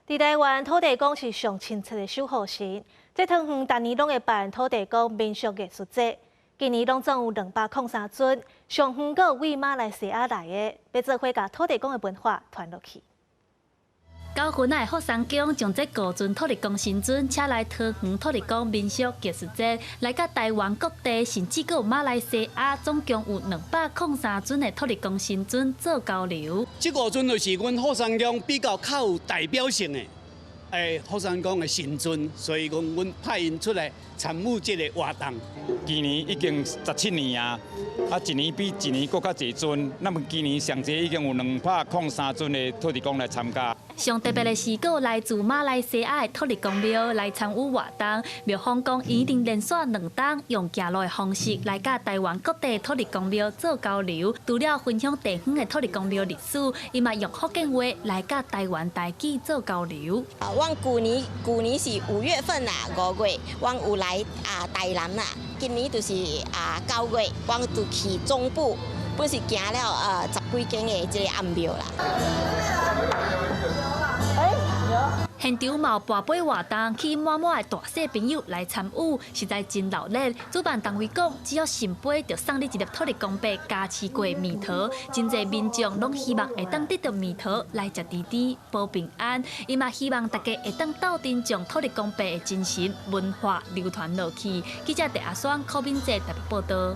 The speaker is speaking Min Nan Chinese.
佇台灣，土地公是上親切的守護神。這桃園逐年攏會辦土地公民俗藝術節，今年攏總有203尊，上遠閣有位馬來西亞來的，欲做伙共土地公的文化傳落去。九份仔的福山宮將這五尊土地公神尊請來桃園土地公民俗藝術節，來佮台灣各地，甚至閣有馬來西亞，總共有203尊的土地公神尊做交流。這五尊就是阮福山宮比較較有代表性的，福山宮的神尊，所以講阮派𪜶出來參與這个活動。今年已經17年啊，一年比一年閣較濟尊。那麼今年上濟已經有203尊的土地公來參加。上特別的是，閣有來自馬來西亞的土地公廟來參與活動。廟方講，已經連續兩冬用行路的方式來佮台灣各地土地公廟做交流。除了分享地方的土地公廟歷史，伊嘛用福建話來佮台灣台語做交流。啊，阮舊年是5月份啊，5月，阮有來啊台南啦。今年就是啊9月，阮就去中部，本是行了十幾間的這个暗廟啦。現場嘛有跋杯活動，吸引滿滿的大細朋友來參與，實在真熱鬧。主辦單位講，只要聖杯就送你一粒土地公伯加持過的蜜桃，真濟民眾攏希望會當得著蜜桃來食甜甜保平安。伊嘛希望大家會當鬥陣將土地公伯的精神文化流傳落去。記者鄭阿雙、柯敏哲台北報導。